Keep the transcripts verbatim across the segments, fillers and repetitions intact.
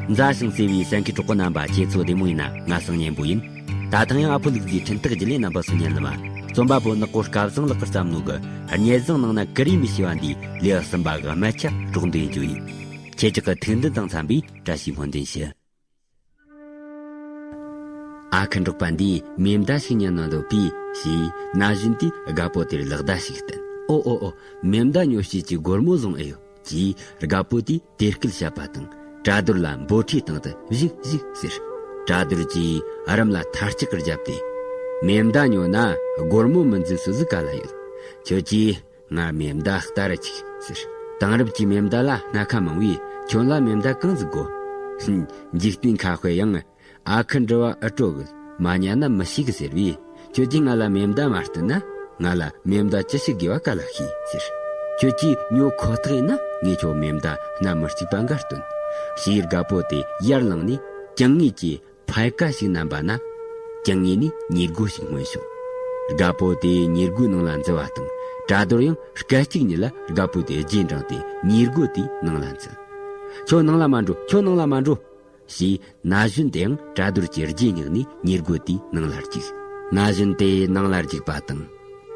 མཛའ་ཞིང་བརྩེ་བའི་གསན་མཁན་གྲོགས་པོ་རྣམ་པ། ཁྱེད་ཚོ་བདེ་མོ་ཡིན་ན། ང་སང་སྙན་པོ་ཡིན། ད་ཐེངས་ཡང་ཨ་ཕོ་ལུག་རྫིའི་འཕྲིན་སྟེགས་བརྒྱུད་ལས་རྣམ་པ་ཚོ་ཉན་ལ་མ། རྩོམ་པ་པོ་ནག་པོ་སྐལ་བཟང་ལགས་ཀྱིས་བརྩམས་ནོ་གི། སྙན་བཟང་ནང་ན་ཀུ་རེ་མི་ཤེས་པ་འདིའི་ལེའུ་གསུམ་པ་གི་དམར་ཆ་སྒྲོག་འདོན་རྒྱུ་ཡིན། ཁྱེད་ཅག་གི་ཐུགས་འདུན་དང་འཚམ་པའི་བཀྲ་ཤིས་སྨོན་འདུན་ཞུ། ཨ་ཁུ་འབྲོག་པ་འདིས་མེ་མདའ་ཞིག་ཉོས་ན་འདོད་པས་ཞེས་ན་གཞོན་དེས་རྒད་པོ་དེར་ལག་བརྡ་ཞིག་བསྟན། ཨོ་ཨོ་ཨོ། མེ་མདའ་ཉོ་བྱེད་ཀྱི་སྒོར་མོ་བཟུང་ཨེ་ཡོད། ཅེས་རྒད་པོ་དེས་དེ་སྐད་བཤད་པ་དང་། གྲ་རྡོར་ལ་འབོད་ཁྲིད་བཏང་སྟེ་བཞུགས་བཞུགས་ཟེར། གྲ་རྡོར་གྱིས་རུམ་ལ་ཐལ་ལྕག་གིས་བརྒྱབ་སྟེ། མེ་མདའ་ཉོ་ན་སྒོར་མོ་མི་འཛིན་སྲོལ་ཟིག་ག་ལ་ཡོད། ཁྱོད་ཀྱིས་ང་མེ་མདའ་སྟེར་ར་ཅིག་ཟེར། དེང་རབས་ཀྱི་མེ་མདའ་ལ་སྣ་ཁ་མང་བས་ཁྱོད་ལ་མེ་མདའ་གང་ཟིག་དགོས། ཧུམ། འཇིག་རྟེན་ཁ་དཔེ་ཡང་ཨ་ཁུ་འདྲི་བ་ཨེ་སྤྲོ་གི། མ་ཉན་ན་མི་ཤེས་གི་ཟེར་བས། ཁྱོད་ཀྱིས་ང་ལ་མེ་མདའ་མ་སྟེར་ན་ང་ལ་མེ་མདའ་ཅི་ཞིག་དགོས་པ་ག་ལ་ཤེས་ཟེར། ཁྱོད་ཀྱིས་ཉོ་ཁོ་ཐག་ཡིན་ན་ངས་ཁྱོད་མེ་མདའ་སྣ་མི་གཅིག་པ་འགའ་སྟོན། ཞེས་རྒད་པོ་དེ་ཡར་ལངས་ནས་གྱང་ངོས་ཀྱི་ཕའི་ཀ་ཞིག་བསྣམས་པ་ན། གྱང་ངོས་ནས་ཉེར་སྒོ་ཞིག་མངོན་བྱུང་། རྒད་པོ་དེ་ཉེར་སྒོའི་ནང་ལ་འཛུལ་བ་དང་། གྲ་རྡོར་ཡང་སྐད་ཅིག་ཉིད་ལ་རྒད་པོ་དེ་རྗེས་འབྲངས་ཏེ་ཉེར་སྒོ་དེའི་ནང་ལ་འཛུལ། ཁྱོད་ནང་ལ་མ་འགྲོ། ཁྱོད་ནང་ལ་མ་འགྲོ། ཞེས་ན་གཞོན་དེའང་གྲ་རྡོར་གྱི་རྗེས་བསྙེགས་ནས་ཉེར་སྒོ་དེའི་ནང་ལ་བཅུག། ན་གཞོན་དེ་ནང་ལ་བཅུག་པ་དང་།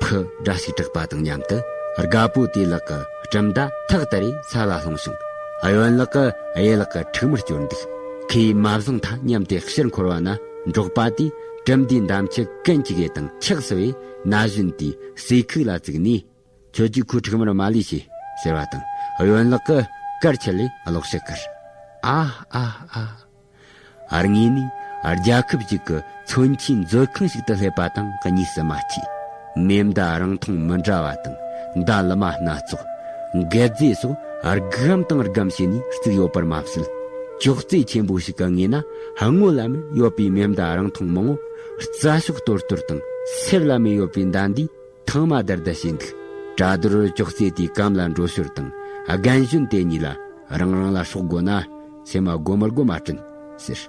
ཕུ་དགྲ་ཞིག་གྲགས་པ་དང་མཉམ་དུ་རྒད་པོ་དེའི་ལག་གི་གྲུབ་མདའ་ཐག་ལྟ་རེ་ས་ལ་ལྷུང་བྱུང་། གཡོན་ལག་གི་གཡས་ལག་གི་མཁྲིག་མར་སྐྱོར་འདུག། ཁོས་མ་བཟུང་ཐལ་སྙམ་སྟེ་ཕྱིར་འཁོར་བ་ན། འབྲོག་པ་དེས་གྲུབ་མདའི་འདམ་ཁྱི་གན་གཅིག་གེ་དང་འཁྱགས་སོ་བས་ན་གཞོན་དེའི་སེ་ཁུག་ལ་བཙུགས་ནས། ཁྱོད་ཀྱིས་ཁོའི་མཁྲིག་མར་མ་ལུས་བྱོས་ཟེར་བ་དང་། གཡོན་ལག་གིས་གར་ཁྱེར་ལས་གློག་ཞུ་བསྐུར། ཨ་ཨ་ཨ། དངོས་ནས་རྒྱལ་ཁབ་ཅིག་གི་མཚོན་ཆའི་མཛོད་ཁང་ཞིག་ཏུ་སླེབས་པ་དང་གཉིས་སུ་མ་མཆིས། མེ་མདའ་རིང་ཐུང་མི་འདྲ་བ་དང་། མདའ་ལི་མ་སྣ་ཚོགས། འགད་རྫས་སོགས་སྒམ་དང་སྒམ་བྱས་ནས་བརྩིགས་ཡོད་པར་མ་ཟད། ཅོག་ཙེ་ཆེན་པོ་ཞིག་གི་ངོས་ན་སྔོན་ལ་མེད་ཡོད་པའི་མེ་མདའ་རིང་ཐུང་མང་བོ་རྩྭ་ཤོག་གཏོར་གཏོར་དང་སེར་ལ་མེད་ཡོད་པའི་མདའ་མདའི་ཐང་མ་བརྡར་བརྡར་བྱས་འདུག། གྲ་རྡོར་ཅོག་ཙེ་དེའི་གམ་ལ་འགྲོ་ཞོར་དང་། རྒན་གཞོན་དེ་གཉིས་ལ། རང་རང་ལ་སྲོག་དགོས་ན་སེམས་མ་དགོས་མི་དགོས་མ་དྲན་ཟེར།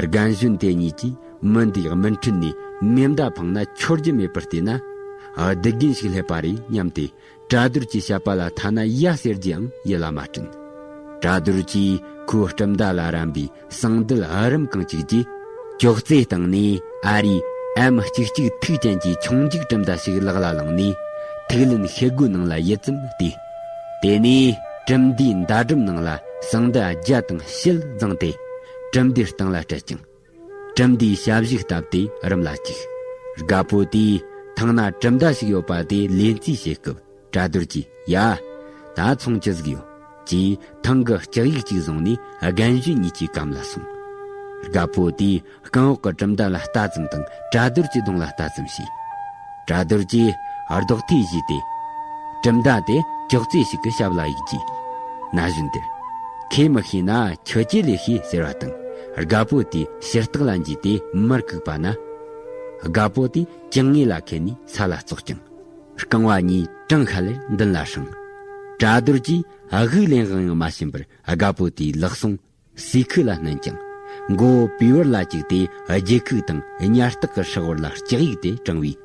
རྒན་གཞོན་དེ་གཉིས་ཀྱིས་མི་འདིས་མི་ཁྲིད་ནས་མེ་མདའ་འཕངས་ན་འཆོར་རྒྱུ་མེད་པར་བལྟས་ན། སྡུག་རྒན་ཞིག་སླེབས་པ་རེད་སྙམ་སྟེ། གྲ་རྡོར་གྱི་བཤད་པ་ལ་ཐ་ན་ཡ་ཟེར་རྒྱུའང་ཡིད་ལ་མ་དྲན། གྲ་རྡོར་གྱིས་ཁོའི་གྲུབ་མདའ་ལ་རན་པའི་ཟངས་མདུད་ཨ་རམ་རྐང་གཅིག་གིས། ཅོག་ཙེའི་སྟེང་ནས་ཨ་རིའི་ཨེམ་གཅིག་གཅིག་ཐིག་ཅན་གྱི་ཆུང་འཇིག་གྲུབ་མདའ་ཞིག་ལག་ལ་བླངས་ནས། ཐིག་ལེན་ཤེལ་སྒོའི་ནང་ལ་ཡུད་ཙམ་བལྟས། དེ་ནས་གྲུབ་མདའི་མདའ་སྒྲོམ་ནང་ལ་ཟངས་མདུད་བརྒྱ་དང་བཞི་བརྫངས་ཏེ། གྲུབ་མདའི་སྟེང་ལ་སྤྲད་ཅིང་། གྲུབ་མདའི་ཞབས་ཞུ་བཏབ་སྟེ་རུམ་ལ་བཅུག། རྒད་པོ་དེས་ཐང་ན་གྲུབ་མདའ་ཞིག་ཡོད་པ་དེ་ལེན་རྩིས་བྱེད་སྐབས། གྲ་རྡོར་གྱིས། ཡ། ད་ཚོང་ཅི་ཟིག་ཡོད། ཅེས་ཐང་གི་ལྕགས་ཡིག་ཅིག་བཟུང་ནས་རྒན་གཞོན་གཉིས་ཀྱི་གམ་ལ་སོང་། རྒད་པོ་དེས་རྐང་འོག་གི་གྲུབ་མདའ་ལ་ལྟ་ཙམ་དང་། གྲ་རྡོར་གྱི་གདོང་ལ་ལྟ་ཙམ་བྱས། གྲ་རྡོར་གྱིས་རྡོག་ཐོས་བྱས་ཏེ། གྲུབ་མདའ་དེ་ཅོག་ཙེ་ཞིག་གི་ཞབས་ལ་གཡུགས་རྗེས། ན་གཞོན་དེར། ཁོས་མི་ཤེས་ན་ཁྱོད་ཀྱིས་ལས་ཤེས་ཟེར་བ་དང་། རྒད་པོ་དེའི་ཕྱི་ལྟག་ལ་འཇུས་ཏེ་མར་བཀུག་པ་ན། རྒད་པོ་དེ་གྱང་ངོས་ལ་ཁད་ནས་ས་ལ་བཙོག་ཅིང་། རྐང་བ་གཉིས་བྲང་ཁ་ལེར་མདུན་ལ་བསྲིངས། གྲ་རྡོར་གྱིས་དབུགས་ལེན་དབང་ཡང་མ་བྱིན་པར་རྒད་པོ་དེའི་ལག་ཟུང་སེ་ཁུག་ལ་བསྣུན་ཅིང་། མགོ་བོ་པུས་བར་ལ་བཅུག་སྟེ་རྒྱུ་ཁུག་དང་གཉའ་ལྟག་གི་ཧྲག་བར་ལ་ལྕགས་ཡིག་དེ་དྲངས་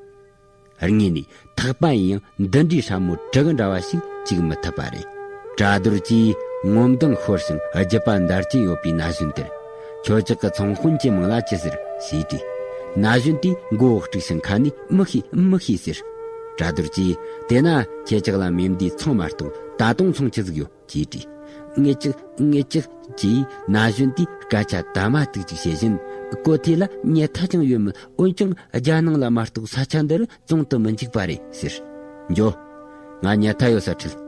པས། དངོས་ནས་ཐག་པ་ཡིན་ཡང་འདི་འདྲའི་སྲ་མོའི་གྲི་གུ་འདྲ་བ་ཞིག་བཅུག་མི་ཐུབ་པ་རེད། གྲ་རྡོར་གྱིས་ངོ་མདངས་ཤོར་ཞིང་རྒྱུ་པ་འདར་གྱིན་ཡོད་པའི་ན་གཞོན་དེར། ཁྱོད་ཅག་གི་ཚོང་དཔོན་གྱི་མིང་ལ་ཅི་ཟེར་ཞེས་དྲིས། ན་གཞོན་དེས་མགོ་བོ་དཀྲུགས་ཤིང་ཁ་ནས་མི་ཤེས་མི་ཤེས་ཟེར། གྲ་རྡོར་གྱིས་དེ་ན་ཁྱེད་ཅག་ལ་མེ་མདའི་ཚོང་མ་གཏོགས་ད་དུང་ཚོང་ཅི་ཟིག་ཡོད་ཅེས་དྲིས། ངེད་ཅག་ངེད་ཅག་ཅེས་ན་གཞོན་དེས་སྐད་ཆ་དག་མ་ཏིག་ཅིག་བཤད་བཞིན། སྐོར་ཐེ་ལ་ཉལ་ཐ་ཅང་ཡོད་མོད། འོན་ཀྱང་རྒྱ་ནང་ལ་མ་གཏོགས་ས་ཆ་འདི་རུ་བཙོང་དུ་མི་འཇུག་པ་རེད་ཟེར། འགྱོ། ང་ཉལ་ཐ་ཡོད་ས་ཁྲིད།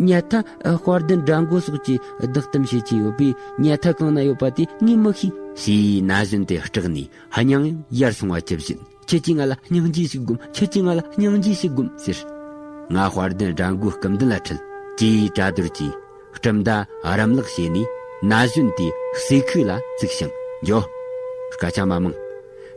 ཉལ་ཐ་དཔལ་ལྡན་དགྲ་མགོ་སོགས་ཀྱིས་བདག་གཏམ་བྱེད་ཀྱིན་ཡོད་པས། ཉལ་ཐ་གང་ན་ཡོད་པ་དེ་ངས་མི་ཤེས། ཞེས་ན་གཞོན་དེ་སྐྲག་ནས་སྙིང་ཡང་ཡར་སོང་བ་ཇི་བཞིན། ཁྱེད་ཀྱིས་ང་ལ་སྙིང་རྗེ་ཞིག་སྒོམས། ཁྱེད་ཀྱིས་ང་ལ་སྙིང་རྗེ་ཞིག་སྒོམས་ཟེར། ང་དཔལ་ལྡན་དགྲ་མགོའི་སྐུ་མདུན་ལ་ཁྲིད། ཅེས་གྲ་རྡོར་གྱིས་གྲུབ་མདའ་རམ་ལག་བྱས་ནས་ན་གཞོན་དེའི་སེ་ཁུག་ལ་བཙུགས་ཤིང་། འགྱོ། སྐད་ཆ་མ་མང་།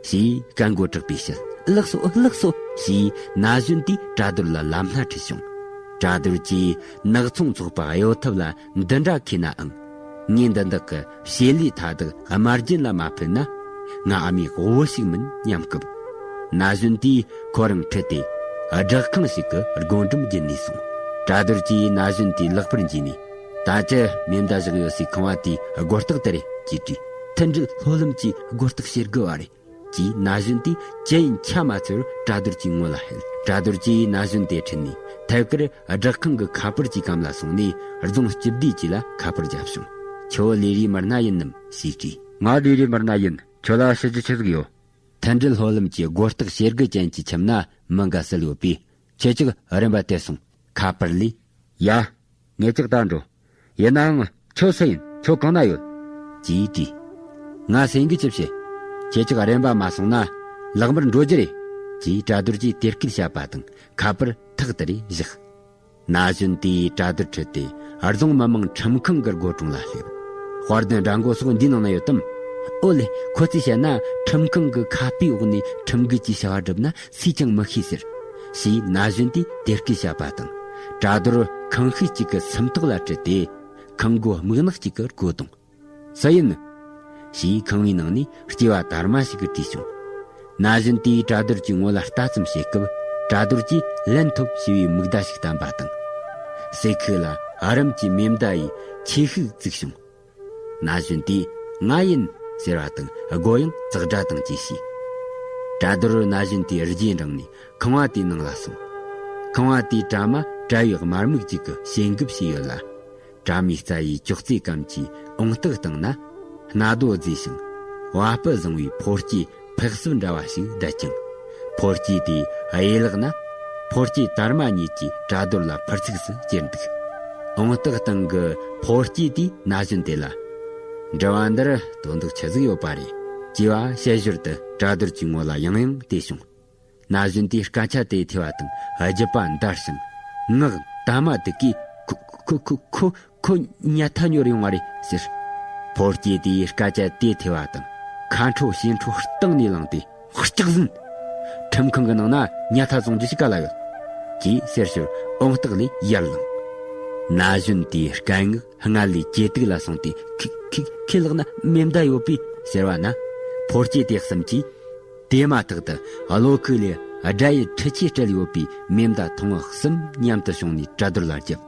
ཞེས་སྐད་མགོ་དྲག་པོས་བཤད། ལགས་སོ་ལགས་སོ། ཞེས་ན་གཞོན་དེས་གྲ་རྡོར་ལ་ལམ་སྣ་ཁྲིད་བྱུང་། གྲ་རྡོར་གྱིས་ནག་ཚོང་ཚོགས་པ་གཡོ་ཐབས་ལ་འདི་འདྲ་ཁེལ་ནའང་། ངས་འདི་དག་གི་བྱེད་ལས་མཐའ་དག་དམར་རྗེན་ལ་མ་ཕུལ་ན། ང་ཨ་མའི་དབུ་བོ་ཞིག་མིན་སྙམ་སྐབས། ན་གཞོན་དེས་ཁོ་རང་ཁྲིད་དེ་སྦྲག་ཁང་ཞིག་གི་སྒོ་འགྲམ་བརྒྱུད་ནས་སོང་། གྲ་རྡོར་གྱིས་ན་གཞོན་དེའི་ལག་པར་འཇུས་ནས། ད་ཅི་མེ་མདའ་བཞག་ཡོད་སའི་ཁང་བ་དེའི་སྒོ་རྟགས་དེ་རེད་ཅེས་དྲིས། མཐུན་སྒྲིལ་ལྷོ་ལམ་གྱི་སྒོ་རྟགས་ཕྱེད་དགུ་བ་རེད། ཅེས་ན་གཞོན་དེས་ཅི་ཡིན་ཆ་མ་འཚལ་བར་གྲྭ་རྡོར་གྱི་ངོ་ལ་ཧད། གྲྭ་རྡོར་གྱིས་ན་གཞོན་དེ་ཁྲིད་ནས་ཐད་ཀར་བསྒྲགས་ཁང་གི་ཁ་པར་གྱི་གམ་ལ་སོང་ནས་རྫོང་སྤྱི་བདེ་ཅུས་ལ་ཁ་པར་བརྒྱབ་བྱུང་། ཁྱོད་ལི་རི་མི་སྣ་ཡིན་ནམ་ཞེས་དྲིས། ང་ལི་རི་མི་སྣ་ཡིན། ཁྱོད་ལ་ཞུ་རྒྱུ་ཆི་ཟིག་ཡོད། མཐུན་སྒྲིལ་ལྷོ་ལམ་གྱི་སྒོ་རྟགས་ཕྱེད་དགུ་ཅན་གྱི་ཁྱིམ་ན་མི་འགའ་བསད་ཡོད་པས། ཁྱེད་ཅག་རིམ་པ་དེ་སོང་། ཁ་པར་ལས། ཡ། ངེད་ཅག་ད་འགྲོ། ཡིན་ནའང་ཁྱོད་སུ་ཡིན། ཁྱོད་གང་ན་ཡོད། ཅེས་དྲིས། ང་སེང་གེ་ཆུ་བྱེད། ཁྱེད་ཅག་རིམ་པ་མ་སོང་ན་ལག་དམར་འགྲོ་རྒྱུ་རེད། ཅེས་གྲྭ་རྡོར་གྱིས་དེ་སྐད་བཤད་པ་དང་ཁ་པར་ཐག་དེ་རེ་བཞག་ན་གཞོན་དེས་གྲྭ་རྡོར་ཁྲིད་དེ་རྫོང་མི་མང་ཁྲིམས་ཁང་གི་སྒོ་དྲུང་ལ་སླེབས། དཔལ་ལྡན་དགྲ་མགོ་སོགས་འདིའི་ནང་ན་ཡོད་དམ། ཨོ་ལེ། ཁོ་ཚོས་བཤད་ན་ཁྲིམས་ཁང་གི་ཁ་པའི་འོག་ནས་ཁྲིམས་འགལ་གྱི་བྱ་བ་བསྒྲུབས་ན་སུས་ཀྱང་མི་ཤེས་ཟེར། ཞེས་ན་གཞོན་དེས་དེ་སྐད་བཤད་པ་དང་། གྲྭ་རྡོར་ཁང་ཤེད་ཅིག་གི་སུམ་ཐོག་ལ་ཁྲིད་དེ། ཁང་སྒོ་སྨུག་ནག་ཅིག་གི་སྒོ་བརྡུངས། སུ་ཡིན། ཞེས་ཁང་བའི་ནང་ནས་སྐྱེས་པ་དར་མ་ཞིག་གིས་དྲིས་བྱུང་། ན་གཞོན་དེས་གྲྭ་རྡོར་གྱི་ངོ་ལ་ལྟ་ཙམ་བྱེད་སྐབས། གྲྭ་རྡོར་གྱིས་ལན་ཐོབ་ཞེས་པའི་མིག་བརྡ་ཞིག་བསྟན་པ་དང་། སེ་ཁུག་ལ་ཨ་རམ་གྱི་མེ་མདའ་ཡིས་ཆེ་ཤུགས་བཙུགས་བྱུང་། ན་གཞོན་དེས་ང་ཡིན་ཟེར་བ་དང་སྒོ་ཡང་ཙག་སྒྲ་དང་བཅས་བྱས། གྲྭ་རྡོར་ན་གཞོན་དེའི་རྗེས་འབྲངས་ནས་ཁང་བ་དེའི་ནང་ལ་སོང་། ཁང་བ་དེའི་གྲྭ་མ་གྲྭ་བའི་དམར་མིག་ཅིག་གིས་ཞལ་འགུབ་བྱས་ཡོད་ལ། གྲྭ་མའི་རྩ་བའི་ཅོག་ཙེ་གམ་གྱི་འོང་སྟེགས་སྟེང་ན། སྣ་རྡོ་རྫིས་ཤིང་བ་སྤུ་བཟང་བའི་ཕོ་སྐྱེས་ཕག་སུབ་འདྲ་བ་ཞིག་བསྡད་ཅིང་། ཕོ་སྐྱེས་དེའི་གཡས་ལག་ན་ཕོ་སྐྱེས་དར་མ་གཉིས་ཀྱིས་གྲྭ་རྡོར་ལ་ཕུར་ཚུགས་སུ་ཅེར་འདུག་འོང་སྟེགས་སྟེང་གི་ཕོ་སྐྱེས་དེས་ན་གཞོན་དེ་ལ། འགྲུལ་བ་འདིར་དོན་དག་ཆི་ཟིག་ཡོད་པ་རེད། ཅེས་པ་བཤད་ཞོར་དུ་གྲྭ་རྡོར་གྱི་ངོ་ལ་ཡང་ཡང་བལྟས་བྱུང་། ན་གཞོན་དེས་སྐད་ཆ་དེ་ཐོས་པ་དང་རྒྱུད་པ་འདར་ཞིང་ངག་ད་མ་དུ་གིས། ཁོ་ཁོ་ཁོ་ཁོ་ཁོ་ཉལ་ཐ་ཉོར་ཡོང་བ་རེད་ཟེར། ཕོ་སྐྱེས་དེས་སྐད་ཆ་དེ་ཐོས་པ་དང་ཁ་འཕྲོ་ཞེ་འཕྲོ་སྟེང་ནས་ལངས་ཏེ། སྐྱག་ཟན། ཁྲིམས་ཁང་གི་ནང་ན་ཉལ་ཐ་བཟུང་རྒྱུ་ཞིག་ག་ལ་ཡོད། ཅེས་ཟེར་ཞོར་འོང་སྟེགས་ལས་ཡར་ལངས། ན་གཞོན་དེའི་སྐད་ངག་སྔར་ལས་ཇེ་སྡུག་ལ་སོང་སྟེ། ཁི་ཁི་ཁི་ལག་ན་མེ་མདའ་ཡོད་པས་ཟེར་བ་ན། ཕོ་སྐྱེས་དེ་གསུམ་གྱིས། དེ་མ་ཐག་ཏུ་གློ་ཁུག་ལས་དགྲ་ཡི་འཕྲུལ་ཆས་སྤྲད་ཡོད་པའི་མེ་མདའ་ཐུང་ངུ་གསུམ་མཉམ་དུ་བྱུང་ནས་གྲྭ་རྡོར་ལ་བརྒྱབ།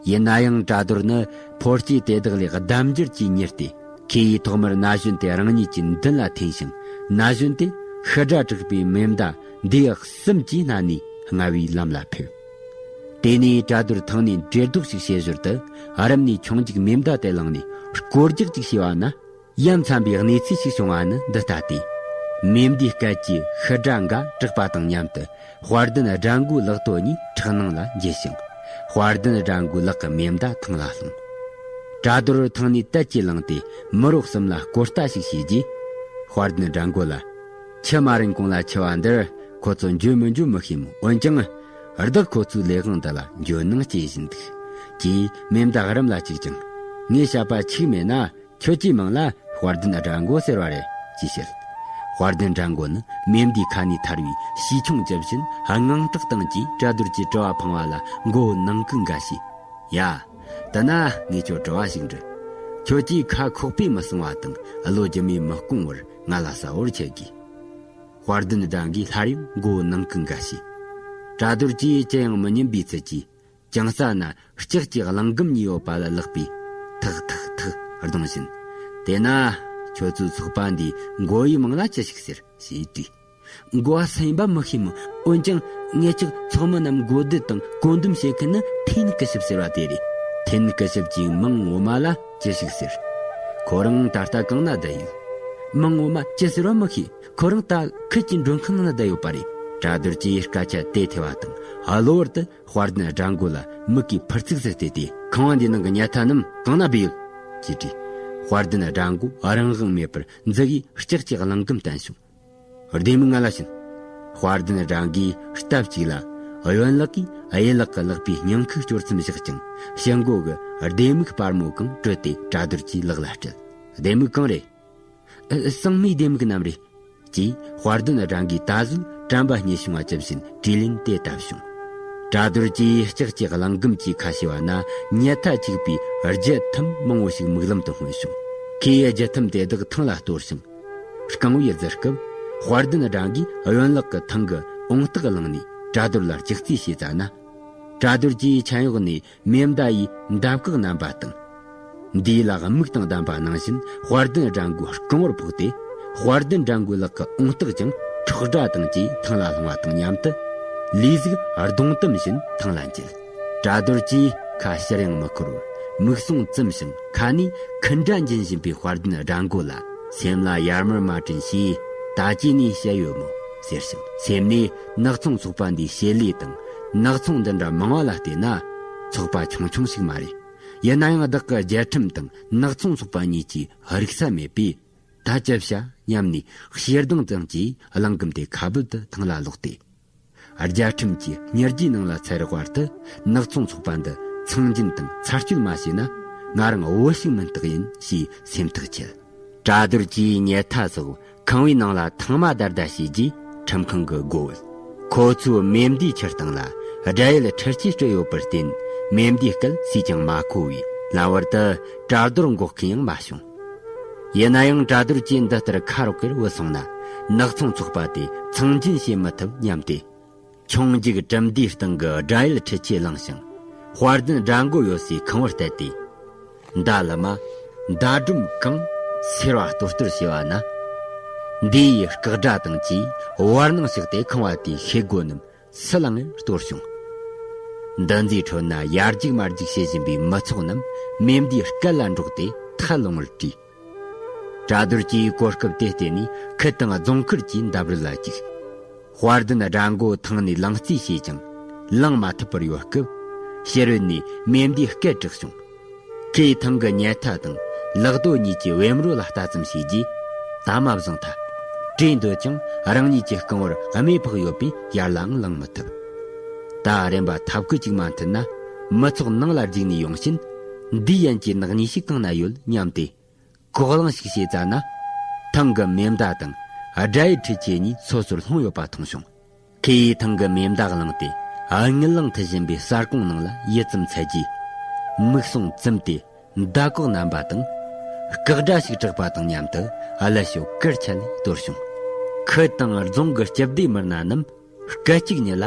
ཡིན་ན་ཡང་གྲྭ་རྡོར་ནི་ཕོ་སྐྱེས་དེ་དག་ལས་ལྡབ་འགྱུར་གྱིས་མྱུར་ཏེ། ཁོ་ཡིས་ཐོག་མར་ན་གཞོན་དེ་རང་ཉིད་ཀྱི་མདུན་ལ་འཐེན་ཞིང་། ན་གཞོན་དེ་ཤི་དགྲ་དྲེགས་པའི་མེ་མདའ་མདུང་གསུམ་གྱིས་མནན་ནས་རྔ་བའི་ལམ་ལ་ཕེབས། དེ་ནས་གྲྭ་རྡོར་ཐང་ནས་འདྲེ་ལྡོག་ཅིག་བྱེད་ཞོར་དུ་ཨ་རམ་ནས་ཆུང་འཇིག་མེ་མདའ་དེ་བླངས་ནས་སྐོར་རྒྱག་ཅིག་བྱས་པ་ན། ཡ་མཚན་པའི་གནས་ཚུལ་ཞིག་བྱུང་བ་ནི་འདི་ལྟ་སྟེ། མེ་མདའི་སྐད་ཀྱིས་ཤི་དགྲ་འགའ་དྲེགས་པ་དང་མཉམ་དུ་དཔལ་ལྡན་དགྲ་མགོའི་ལག་ཏུ་གཉིས་ཁྲག་ནང་ལ་འགྱེལ་ཞིང་། དཔལ་ལྡན་དགྲ་མགོའི་ལག་གི་མེ་མདའ་ཐང་ལ་ལྷུང་། གྲྭ་རྡོར་ཐང་ནས་དལ་གྱིས་ལངས་ཏེ་མི་རོ་གསུམ་ལ་སྐོར་ལྟ་ཞིག་བྱས་རྗེས། དཔལ་ལྡན་དགྲ་མགོ་ལ། ཁྱི་མ་རིན་གོང་ལ་འཆི་བ་འདིར་ཁོ་ཚོ་འགྱོད་མི་འགྱོད་མི་ཤེས་མོད། འོན་ཀྱང་། བདག་ཁོ་ཚོའི་ལས་དབང་འདི་ལ་འགྱོད་སྣང་སྐྱེ་བཞིན་འདུག་ཅེས་མེ་མདའ་ཨ་རམ་ལ་གཅིག་ཀྱང་། ངའི་བཤད་པ་འཆུག་མེད་ན། ཁྱོད་ཀྱི་མིང་ལ་དཔལ་ལྡན་དགྲ་མགོ་ཟེར་བ་རེད་ཅེས་བཤད། དཔལ་ལྡན་དགྲ་མགོ་ནི་མེ་མདའི་ཁ་ནས་ཐར་བའི་བྱིའུ་ཆུང་ཇི་བཞིན་དངངས་སྐྲག་དང་བཅས་གྲྭ་རྡོར་གྱི་དྲི་བ་འཕངས་པ་ལ་མགོ་བོ་ནང་བཀུག་འགའ་བྱས། ཡ། དེ་ན་ངས་ཁྱོད་དྲི་བ་ཞིག་འདྲི། ཁྱོད་ཀྱིས་ཁ་ཁོག་པས་མི་གསང་བ་དང་བློ་རྒྱུ་མས་མི་སྐོང་བར་ང་ལ་གསལ་བོར་འཆད་དགོས། དཔལ་ལྡན་དགྲ་མགོས་སླར་ཡང་མགོ་བོ་ནང་བཀུག་འགའ་བྱས། གྲྭ་རྡོར་གྱིས་ཅི་ཡང་མི་སྙམ་པའི་ཚུལ་གྱིས། ཅང་ས་ན་ལྕགས་ཀྱི་གླང་སྒམ་གཉིས་ཡོད་པ་ལ་ལག་པས་ཐག་ཐག་ཐག་རྡུང་བཞིན། དེས་ན་ཁྱོད་ཚོའི་ཚོགས་པ་འདིའི་མགོ་བོའི་མིང་ལ་ཅི་ཞིག་ཟེར་ཞེས་དྲིས། མགོ་བ་སེམས་པ་མི་ཤེས་མོད། འོན་ཀྱང་ངེད་ཅག་ཚོགས་མི་རྣམས་མགོ་སྡུད་དང་བཀོད་འདོམས་བྱེད་མཁན་ནི་ཐེན་སྐུ་ཞབས་ཟེར་བ་དེ་རེད། ཐེན་སྐུ་ཞབས་ཀྱི་མིང་ངོ་མ་ལ་ཅི་ཞིག་ཟེར། ཁོ་རང་ད་ལྟ་གང་ན་བསྡད་ཡོད། མིང་ངོ་མ་ཅི་ཟེར་བ་མི་ཤེས། ཁོ་རང་ད་ཁུལ་གྱི་མགྲོན་ཁང་ནང་ན་བསྡད་ཡོད་པ་རེད། གྲྭ་རྡོར་གྱིས་སྐད་ཆ་དེ་ཐོས་པ་དང་གློ་བུར་དུ། དཔལ་ལྡན་དགྲ་མགོ་ལ་མིག་གིས་ཕར་ཚིགས་སུ་བལྟས་ཏེ། ཁང་བ་འདིའི་ནང་གི་ཉལ་ཐ་རྣམས་གང་ན་སྦས་ཡོད། ཅེས་དྲིས། དཔལ་ལྡན་དགྲ་མགོ་རང་དབང་མེད་པར་མཛུ་གུས་ལྕགས་ཀྱི་གླང་སྒམ་བསྟན་བྱུང་། ལྡེ་མིག་ང་ལ་བྱིན། དཔལ་ལྡན་དགྲ་མགོས་སྟབས་གཅིག་ལ་གཡོན་ལག་གིས་གཡས་ལག་གི་ལག་པའི་སྙིང་ཁུག་སྐྱོར་མཚམས་བཞག་ཅིང་ཕྱི་མགོ་གི་ལྡེ་མིག་སྤར་མོ་གང་དྲུད་དེ་གྲྭ་རྡོར་གྱི་ལག་ལ་སྤྲད། ལྡེ་མིག་གང་རེད། ཨ། ཨ། ཟངས་མའི་ལྡེ་མིག་རྣམས་རེད། ཅེས་དཔལ་ལྡན་དགྲ་མགོས་ད་གཟོད་དྲན་པ་ཉེ་བྱུང་བ་ཇི་བཞིན་དྲིས་ལན་དེ་བཏབ་བྱུང་། གྲྭ་རྡོར་གྱིས་ལྕགས་ཀྱི་གླང་སྒམ་གྱི་ཁ་ཕྱེ་བ་ན་ཉལ་ཐ་གཅིག་པའི་རྒྱུ་ཐམ་མང་བོ་ཞིག་མིག་ལམ་དུ་མངོན་བྱུང་། ཁོས་རྒྱུ་ཐམ་དེ་དག་ཐང་ལ་གཏོར་ཞིང་། རྐང་བའི་རྫི་སྐབས་དཔལ་ལྡན་དགྲ་མགོས་གཡོན་ལག་གི་ཐང་གི་འོང་སྟེགས་བླངས་ནས་གྲྭ་རྡོར་ལ་ལྕག་རྩིས་བྱས་ཙ་ན། གྲྭ་རྡོར་གྱིས་མཆན་འོག་ནས་མེ་མདའ་ཡི་འདབ་ཀག་བསྣམས་པ་དང་། མདའི་ལག་མིག་དང་ལྡན་པ་ནང་བཞིན་དཔལ་ལྡན་དགྲ་མགོའི་རྐང་བར་ཕོག་སྟེ། དཔལ་ལྡན་དགྲ་མགོའི་ལག་གི་ཨོང་སྟག་ཀྱང་ཁྲག་སྒྲ་དང་བཅས་ཐང་ལ་ལྷུང་བ་དང་མཉམ་དུ། ལུས་ཟུག་རྡུང་དམ་བཞིན་ཐང་ལ་འགྱེལ། གྲྭ་རྡོར་གྱིས་ཁ་ཕྱིར་ཡང་མི་འཁོར་བར་མིག་ཟུང་བཙུམས་ཤིང་ཁ་ནས་འཁུན་སྒྲ་འབྱིན་བཞིན་པའི་དཔལ་ལྡན་དགྲ་མགོ་ལ། སེམས་ལ་ཡར་མར་མ་དྲན་ཞེས་ད་ཅི་ནས་བཤད་ཡོད་མོད་ཟེར་ཞིང་། སེམས་ནས་ནག་ཚོང་ཚོགས་པ་འདིའི་བྱེད་ལས་དང་ནག་ཚོང་འདི་འདྲ་མང་བ་ལ་བལྟས་ན་ཚོགས་པ་ཆུང་ཆུང་ཞིག་མ་རེད། ཡིན་ན་ཡང་བདག་གི་རྒྱལ་ཁྲིམས་དང་ནག་ཚོང་ཚོགས་པ་གཉིས་ཀྱི་རིག་ས་མེད་པས། ད་ཅི་བྱ་སྙམ་ནས་ཞེ་སྡང་ཙམ་གྱིས་གླང་གུམ་དེ་ཁ་སྦུབ་ཏུ་ཐང་ལ་ལོག་སྟེ། རྒྱལ་ཁྲིམས་ཀྱི་སྙི་རྗེའི་ནང་ལ་ཚར་བར་དུ་ནག་ཚོང་ཚོགས་པ་འདི་མཚང་འབྱིན་དང་ཚར་གཅོད་མ་བྱས་ན་ང་རང་བོད་ཞིག་མིན་རྟག་ཡིན་ཞེས་སེམས་ཐག་བཅད། གྲྭ་རྡོར་གྱིས་ཉལ་ཐ་སོགས་ཁང་བའི་ནང་ལ་ཐང་མ་བརྡར་བརྡར་བྱས་རྗེས་ཁྲིམས་ཁང་གི་སྒོ་བུད། ཁོ་ཚོའི་མེ་མདའི་ཁྱེར་སྟངས་ལ་དགྲ་ཡུལ་འཕྲུལ་ཆས་སྤྲད་ཡོད་པར་བརྟེན། མེ་མདའི་སྐད་སུས་ཀྱང་མ་གོ་བས་ལམ་བར་དུ་གྲྭ་རྡོར་འགོག་མཁན་ཡང་མ་བྱུང་། ཡིན་ན་ཡང་གྲྭ་རྡོར་གྱིས་འདི་ལྟར་ཁ་རོག་གེར་བུད་སོང་ན། ནག་ཚོང་ཚོགས་པ་དེ་མཚང་འབྱིན་བྱེད་མི་ཐུབ་སྙམ་སྟེ། ཆུང་འཇིག་གྲུབ་མདའི་སྟེང་གི་དགྲ་ཡུལ་འཕྲུལ་ཆས་བླངས་ཤིང་། དཔལ་ལྡན་དགྲ་མགོ་ཡོད་སའི་ཁང་བར་བསྟད་དེ། མདའ་ལི་མ། མདའ་སྒྲོམ་གང་། སེར་བ་གཏོར་གཏོར་བྱས་པ་ན། མདའི་སྐག་སྒྲ་དང་བཅས་བར་སྣང་ཞིག་སྟེ་ཁང་བ་དེའི་ཤེལ་སྒོ་རྣམས་སུ་ལངས་ནས་གཏོར་བྱུང་། འདི་ཚོའི་ཁྲོད་ན་ཡར་རྒྱུག་མར་རྒྱུག་བྱེད་བཞིན་པའི་མི་ཚོགས་རྣམས་མེ་མདའི་སྐད་ལ་འདྲོགས་ཏེ་ཐལ་རླུང་བར་བྲོས། གྲྭ་རྡོར་གྱིས་གོ་སྐབས་དེ་བལྟས་ནས་ཁུལ་དང་རྫོང་ཁུལ་གྱི་འདབས་རོལ་ལ་བཅུག་དཔལ་ལྡན་དགྲ་མགོ་ཐང་ནས་ལངས་རྩིས་བྱས་ཀྱང་ལངས་མ་ཐུབ་པར་ཡོད་སྐབས། ཕྱི་རོལ་ནས་མེ་མདའི་སྐད་གྲགས་བྱུང་། ཁོས་ཐང་གི་ཉལ་ཐ་དང་ལག་རྡོ་གཉིས་ཀྱི་བེམ་རོ་ལ་ལྟ་ཙམ་བྱས་རྗེས། ད་མ་བཟུང་ཐལ། བྲོས་འདོད་ཀྱང་རང་ཉིད་ཀྱི་རྐང་བར་རྨས་ཕོག་ཡོད་པས་ཡར་ལའང་ལངས་མི་ཐུབ། ད་རན་པ་ཐབས་བཀོད་ཅིག་མ་མཐུན་ན། མི་ཚོགས་ནང་ལ་རྒྱུགས་ནས་ཡོང་ཕྱིན། འདིའི་ཡན་གྱི་ནག་ཉེས་ཤིག་གང་ན་ཡོད་སྙམ་སྟེ། ལྐོག་ལངས་ཤིག་བྱས་ཙ་ན། ཐང་གི་མེ་མདའ་དང་དགྲ་ཡི་འཕྲུལ་ཆས་གཉིས་སོ་སོར་ལྷུང་ཡོད་པ་མཐོང་བྱུང་། ཁོས་ཐང་གི་མེ་མདའ་བླངས་ཏེ་དངུལ་ལང་འཐུ་བཞིན་པའི་གསར་གོང་ནང་ལ་ཡིད་ཙམ་ཚད་རྗེས། མིག་ཟུང་བཙུམས་ཏེ་མདའ་ལྐོག་བསྣམས་པ་དང་། སྐག་སྒྲ་ཞིག་གྲགས་པ་དང་མཉམ་དུ་ཀླད་ཤོད་ཀེར་ཆད་ནས་གཏོར་བྱུང་། ཁུལ་དང་རྫོང་གི་སྤྱི་བདེ་མི་སྣ་རྣམས་སྐད་ཅིག་ཉིད་ལ་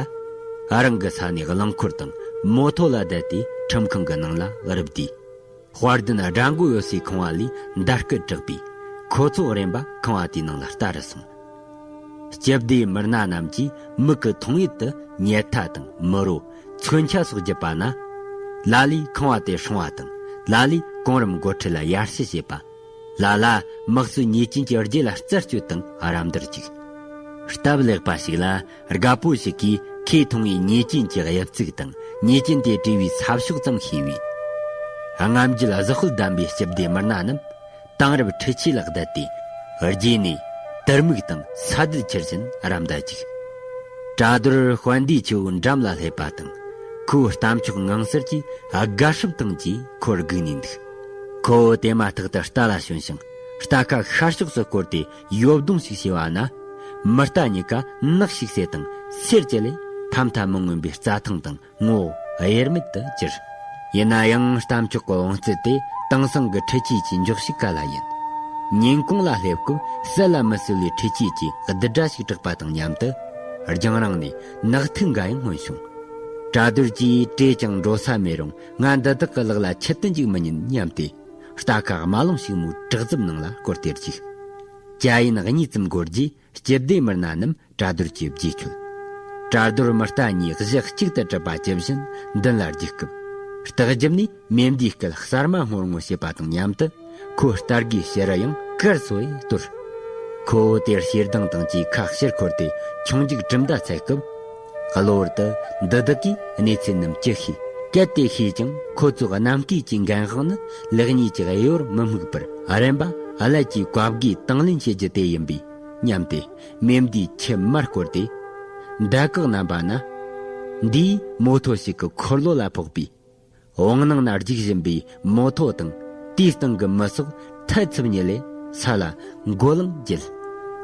རང་གི་ས་ནས་རླངས་འཁོར་དང་མོ་ཐོ་ལ་བསྡད་དེ་ཁྲིམས་ཁང་གི་ནང་ལ་རུབ་བསྡད། དཔལ་ལྡན་དགྲ་མགོ་ཡོད་སའི་ཁང་བ་ལས་མདའ་སྐད་གྲགས་པས་ཁོ་ཚོ་རན་པ་ཁང་བ་དེའི་ནང་ལ་ལྟ་རུ་སོང་། སྤྱི་བདེའི་མི་སྣ་རྣམས་ཀྱིས་མིག་གི་མཐོང་ཡུལ་དུ་ཉལ་ཐ་དང་མི་རོ། མཚོན་ཆ་སོགས་བརྒྱུད་པ་ན། ལ་ལས་ཁང་བ་དེ་སྲུང་བ་དང་ལ་ལས་གོང་རིམ་འགོ་ཁྲིད་ལ་ཡར་ཞུ་བྱེད་པ། ལ་ལ་དམག་སྲིད་ཉེས་ཅན་གྱི་རྗེས་ལ་རྩད་གཅོད་དང་རམ་འདེགས་བྱེད། སྟབས་ལེགས་པ་ཞིག་ལ་དགའ་པོ་ཞིག་གིས་ཁོས་མཐོང་བའི་ཉེས་ཅན་གྱི་དབྱིབས་ཚིག་དང་ཉེས་ཅན་དེ་བྲིས་པའི་ས་ཕྱོགས་ཙམ་ཤེས་པས། རྔམ་བརྗིད་གཟི་དཔལ་ལྡན་པའི་སྤྱི་བདེ་མི་སྣ་རྣམས་དེང་རབས་འཕྲུལ་ཆས་ལ་བསྡད་དེ། རྗེས་ནས་དུར་སྨུག་དང་ས་རྡུལ་འཁྱེར་བཞིན་ར་མདའ་རྒྱུག་གྲྭ་རྡོར་དཔལ་ལྡན་ཆུ་བོའི་འགྲམ་ལ་སླེབས་པ་དང་། ཁོའི་རྟ་མཆོག་ངང་གསལ་གྱིས་དགའ་སྲབ་བཏང་རྗེས་ཁོར་སྒུག་ནས་འདུག་ཁོ་བོ་དེ་མ་ཐག་ཏུ་རྟ་ལ་ཞོན་ཞིང་རྟ་ཁ་ཤར་ཕྱོགས་སུ་བསྐོར་ཏེ་ཡོབ་རྡུང་ཞིག་བྱས་པ་ན། མི་རྟ་གཉིས་ཀ་ནག་ཞིག་བསྲེས་དང་སེར་བཅད་ལས་ཕ་མཐའ་མི་མངོན་པའི་རྩྭ་ཐང་དང་ངོ་བོ་དབྱེར་མེད་དུ་གྱུར། ཡིན་ན་ཡང་རྟ་མཆོག་གི་བོང་རྩལ་དེ་དེང་སང་གི་འཕྲུལ་ཆས་ཀྱི་འཇོག་ཞིག་ག་ལ་ཡིན། ཉིན་གུང་ལ་སླེབས་སྐབས་གསལ་ལ་མི་གསལ་བའི་འཕྲུལ་ཆས་ཀྱི་རྡུལ་སྒྲ་ཞིག་གྲགས་པ་དང་མཉམ་དུ་རྒྱང་རིང་ནས་ནག་ཐིག་འགའ་ཡང་མངོན་བྱུང་། གྲྭ་རྡོར་གྱིས་བྲོས་ཀྱང་འགྲོ་ས་མེད་རུང་ང་འདི་དག་གི་ལག་ལ་ཁྱི་སྟོན་ཅིག་མི་ཉན་སྙམ་སྟེ། རྟ་ཁ་དམར་ལོང་ཞིག་མོའི་བྲག་རྫབ་ནང་ལ་བསྐོར་ཏེ་བཅུག་སྐྱ་ཡན་གཉིས་ཙམ་འགོར་རྗེས་སྤྱི་བདེ་མི་སྣ་རྣམས་གྲྭ་རྡོར་གྱི་རྗེས་ཁྱོད། གྲྭ་རྡོར་མི་རྟ་གཉིས་གཞི་གཅིག་ཏུ་གྲུབ་པ་ཇི་བཞིན་མདུན་ལ་རྒྱུག་སྐབས། རྟགས་རྒྱབ་ནས་མེ་མདའི་སྐད་གསར་མ་སྔོ་སྔོ་བྱེད་པ་དང་མཉམ་དུ་ཁོའི་རྟ་རྒས་ཕྱི་རུ་ཡང་ཀིར་སོ་ཡེ་གཏོར། ཁོ་བོ་དེར་ཞེ་སྡང་དང་བཅས་ཁ་ཕྱིར་འཁོར་ཏེ་ཆུང་འཇིག་གྲུབ་མདའ་འཚལ་སྐབས། གློ་བུར་དུ་འདི་དག་གིས་གནས་ཚུལ་རྣམས་ཅི་ཤེས། གལ་ཏེ་ཤེས་ཀྱང་ཁོ་ཚོའི་རྣམ་སྐད་ཀྱི་འགན་དབང་ནི་ལེགས་ཉེས་ཀྱི་དབྱེ་བར་མི་དམིགས་པར་རན་པ་ཀླད་ཀྱིས་བཀའ་བརྒྱའི་དང་ལེན་བྱེད་རྒྱུ་དེ་ཡིན་པས་སྙམ་སྟེ་མེ་མདའི་ཁྱི་དམར་བསྐོར་ཏེ། མདའ་ལྐོག་བསྣམས་པ་ན། མདའི་མོ་ཐོ་ཞིག་གི་འཁོར་ལོ་ལ་ཕོག་པས། བང་ནང་ན་རྒྱུག་བཞིན་པའི་མོ་ཐོ་དང་དེའི་སྟེང་གི་མི་སོགས་ཐལ་འཚུབ་གཉིད་ལས་ས་ལ་མགོ་ལངས་བརྒྱལ།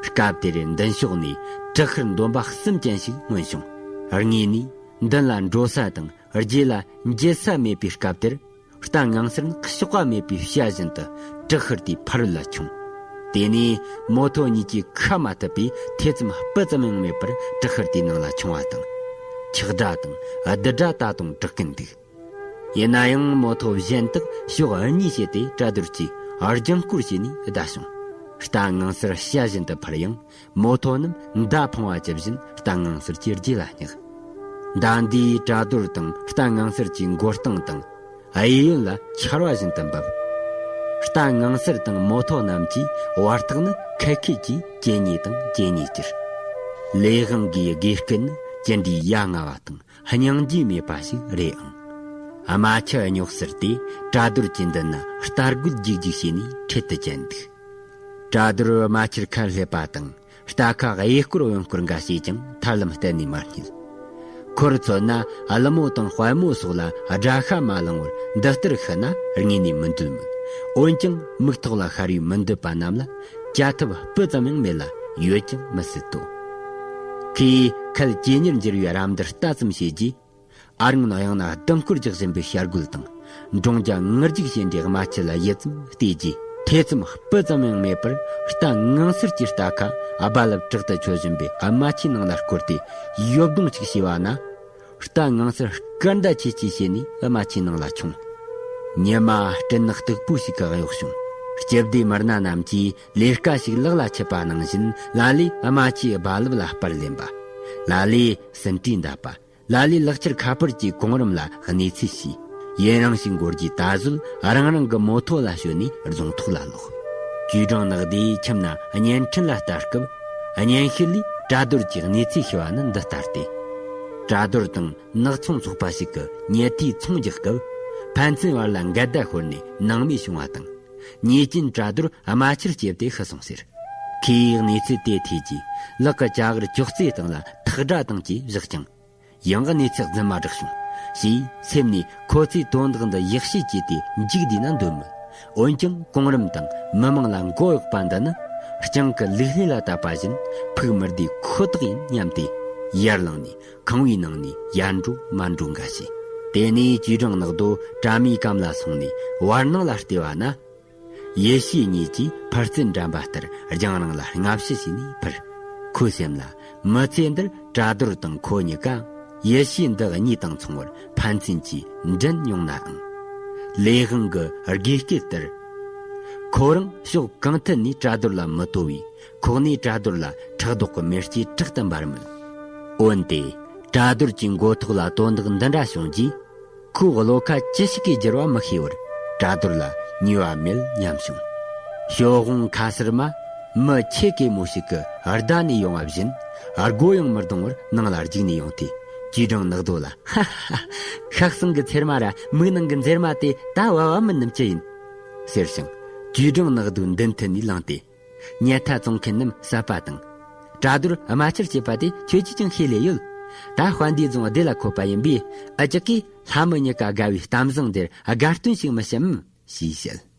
སྐབས་དེར་མདུན་ཕྱོགས་ནས་དྲག་ཤུལ་འདོམ་པ་གསུམ་ཅན་ཞིག་མངོན་བྱུང་། ངེས་ནས་མདུན་ལ་འགྲོ་ས་དང་རྗེས་ལ་འགྱེལ་ས་མེད་པའི་སྐབས་དེར། རྟ་ངང་སར་གཤོག་པ་མེད་པའི་བྱ་བཞིན་དུ་དྲག་ཤུལ་དེའི་ཕ་རོལ་ལ་མཆོངས། དེ་ནས་མོ་ཐོ་གཉིས་ཀྱིས་ཁ་མ་ཐུབ་པས་ཐེ་ཚོམ་སྤུ་ཙམ་ཡང་མེད་པར་དྲག་ཤུལ་དེའི་ནང་ལ་མཆོང་བ་དང་། ཆག་སྒྲ་དང་རྡུལ་སྒྲ་ད་དུང་གྲགས་ཀྱིན་འདུག་ཡིན་ན་ཡང་མོ་ཐོ་གཞན་དག་ཕྱོགས་གཉིས་བྱས་ཏེ་གྲ་སྡུར་གྱིས་ཨར་ལྗང་སྐོར་བྱས་ནས་བསྡད་བྱུང་། རྟ་ངང་སར་ཤ་བཞིན་དུ་འཕུར་ཡང་། མོ་ཐོ་རྣམས་མདའ་འཕང་བ་ཇི་བཞིན་རྟ་ངང་སེར་གྱི་རྗེས་ལ་བསྙེགས། མདའ་འདིས་གྲ་རྡོར་དང་རྟ་ངང་སེར་གྱི་མགོ་རྟིང་དང་གཡས་གཡོན་ལ་ཆར་བ་བཞིན་དུ་འབབ། རྟ་ངང་སེར་དང་མོ་ཐོ་རྣམས་ཀྱི་བར་ཐག་ནི་ཁལ་ཁལ་གྱིས་ཇེ་ཉེ་དང་ཇེ་ཉེ་གྱུར། ལས་དབང་གིས་དགོས་སྐལ་ནི་ཅི་འདྲའི་ཡ་ང་བ་དང་སྙིང་རྗེ་མེད་པ་ཞིག་རེད་ཨང་། རྨ་ཆུ་རྙོག་ཟེར་དེ་གྲ་རྡོར་གྱི་མདུན་ན་རྟ་རྒོད་རྒྱུག་རྒྱུག་བྱས་ནས་འཕྲེད་དུ་བཅད་འདུག་གྲ་རྡོར་རྨ་ཆུར་ཁ་སླེབས་པ་དང་། རྟ་ཁ་གཡས་སྐོར་གཡོན་སྐོར་འགའ་བྱས་ཀྱང་ཐར་ལམ་གཏན་ནས་མ་རྙེད། ཁོར་མཚོན་ན་ཀླུ་མོ་དང་དཔལ་མོ་སོགས་ལ་དགྲ་ཤ་མ་ལངས་བར་འདི་ལྟར་ཤི་ན་དངོས་ནས་མི་འདོད་མོད། འོན་ཀྱང་མིག་ཐོག་ལ་ཤར་བའི་མི་འདོད་པ་རྣམས་ལ་བྱ་ཐབས་སྤུ་ཙམ་ཡང་མེད་ལ་ཡོད་ཀྱང་མི་སྲིད་དོ། ཁོས་ཁལ་ཇེ་ཉེར་འགྱུར་བའི་རམ་འདེགས་ལྟ་ཙམ་བྱས་རྗེས། ཨ་རང་ནང་ཡང་ན་ལྡིང་སྐོར་རྒྱག་བཞིན་པའི་བྱ་རྒོད་དང་། འབྲོང་རྒྱ་ངུར་རྒྱུག་བྱེད་འདྲའི་རྨ་ཆུ་ལ་ཡིད་ཙམ་གཏད་རྗེས། ཐེ་ཚོམ་སྤུ་ཙམ་ཡང་མེད་པར་རྟ་ངང་སེར་གྱི་རྟ་ཁ་རྦ་རླབས་དྲག་ཏུ་འཁྱོལ་བཞིན་པའི་རྨ་ཆུའི་ནང་ལ་བསྐོར་ཏེ་ཡོབ་རྡུང་ཅིག་བྱས་པ་ན། རྟ་ངང་སེར་སྐར་མདའ་ཆེ་ཆེ་བྱས་ནས་རྨ་ཆུའི་ནང་ལ་མཆོངས། ཉི་མ་སྤྲིན་ནག་སྟུག་པོ་ཞིག་གིས་གཡོགས་བྱུང་། སྤྱི་བདེ་མི་སྣ་རྣམས་ཀྱིས་ལས་ཀ་ཞིག་ལག་ལ་ཆུད་པ་ནང་བཞིན་ལ་ལས་རྨ་ཆུའི་རྦ་རླབས་ལ་སྤར་ལེན་པ། ལ་ལས་ཟིན་བྲིས་འདེབས་པ། ལ་ལས་ལག་ཁྱེར་ཁ་པར་གྱི་གོང་རིམ་ལ་གནས་ཚུལ་ཞུས། ཡུན་རིང་ཞིག་འགོར་རྗེས་ད་གཟོད་རང་རང་གི་མོ་ཐོ་ལ་ཞོན་ནས་རྫོང་ཐོག་ལ་ལོག་ཅུས་ཀྲང་ནག་དེའི་ཁྱིམ་ན་བརྙན་འཕྲིན་ལ་ལྟ་སྐབས། བརྙན་ཤེལ་ལས་གྲ་རྡོར་གྱི་གནས་ཚུལ་ཤེས་པ་ནི་འདི་ལྟ་སྟེ། གྲ་རྡོར་དང་ནག་ཚོང་ཚོགས་པ་ཞིག་གིས་ཉལ་ཐའི་ཚོང་རྒྱག་སྐབས། ཕན་ཚུན་བར་ལ་འགལ་ཟླ་ཤོར་ནས་ནང་མི་བྱུང་བ་དང་། ཉེས་ཅན་གྲ་རྡོར་རྨ་ཆུར་སྐྱེལ་ཏེ་ཤི་སོང་ཟེར། ཁོས་གནས་ཚུལ་དེ་ཐོས་རྗེས་ལག་གི་ཅ་གར་ཅོག་ཙེའི་སྟེང་ལ་ཐག་སྒྲ་དང་བཅས་བཞག་ཅིང་། ཡང་གནས་ཚུལ་རྫུན་མ་བསྒྲགས་བྱུང་། ཞེས་སེམས་ནས་ཁོ་ཚོས་དོན་དག་འདི་ཡག་ཤོས་བྱས་ཏེ་མཇུག་བསྡུས་ན་འདོད་མོད། འོན་ཀྱང་གོང་རིམ་དང་མི་མང་ལ་མགོ་གཡོག་པ་འདི་ནི་སྤྱང་ཀི་ལུག་ལྷེ་ལ་བཏབ་པ་བཞིན་ཕུགས་མི་བདེ་ཁོ་ཐག་ཡིན་སྙམ་སྟེ། ཡར་ལངས་ནས་ཁང་བའི་ནང་ནས་ཡར་འགྲོ་མར་འགྲོ་འགའ་བྱས། དེ་ནས་ཅུས་ཀྲང་ནག་དོ་གྲྭ་མའི་གམ་ལ་སོང་ནས་བར་སྣང་ལ་བལྟས་པ་ན། ཡེ་ཤེས་གཉིས་ཀྱིས་ཕར་རྩེ་འགྲན་པ་ལྟར་རྒྱང་རིང་ལ་སྔ་ཕྱི་བྱས་ནས་འཕུར། ཁོའི་སེམས་ལ་མི་ཚེ་འདིར་གྲ་རྡོར་དང་ཁོ་གཉིས་ཀ་ཡེ་ཤེས་འདི་གཉིས་དང་མཚུངས་པར་ཕན་ཚུན་གྱིས་འགྲན་མྱོང་ནའང་། ལས་དབང་གི་དགོས་སྐལ་ལྟར། ཁོ་རང་ཕྱོགས་གང་ཐད་ནས་གྲ་རྡོར་ལ་མི་དོ་བས། ཁོ་ནས་གྲ་རྡོར་ལ་ཕྲག་དོག་གི་མེ་ལྕེ་དྲག་ཏུ་འབར་མོད། འོན་ཏེ། གྲ་རྡོར་གྱི་མགོ་ཐོག་ལ་དོན་དག་འདི་འདྲ་བྱུང་རྗེས། ཁོའི་བློ་ཁ་ཅི་ཞིག་གིས་བསྒྱུར་བ་མི་ཤེས་པར། གྲ་རྡོར་ལ་ཉེས་པ་མེད་སྙམ་བྱུང་། ཞོ་དབོང་ཁ་སེར་མ། མི་ཆེ་གེ་མོ་ཞིག་གིས་བརྡ་ནས་ཡོང་བ་བཞིན། སྒོ་ཡང་མི་རྡུང་བར་ནང་ལ་རྒྱུགས་ནས་ཡོང་སྟེ། ཅུས་ཀྲང་ནག་དོ་ལ། ཧ་ཧ། ཤ་གསང་གི་ཚེར་མ་ར་མིག་ནང་གི་འཛེར་མ་དེ་ད་བ་བ་མིན་ནམ་ཅི་ཡིན། ཟེར་ཞིང་། ཅུས་ཀྲང་ནག་དོའི་མདུན་མཐུད་ནས་ལངས་ཏེ། ཉལ་ཐ་བཙོང་མཁན་རྣམས་བསད་པ་དང་། གྲ་རྡོར་རྨ་ཆུར་སྐྱེལ་པ་དེ་ཁྱོད་ཀྱིས་ཀྱང་ཤེས་ལེ་ཡོད། ད་དཔལ་ལྡན་རྫོང་བདེ་ལ་འཁོད་པ་ཡིན་པས། ཨ་ཅག་གིས་ལྷ་མི་གཉིས་ཀ་དགའ་བའི་གཏམ་བཟང་དེར་དགའ་སྟོན་ཞིག་མི་བྱེད་མམ། ཞེས་བཤད།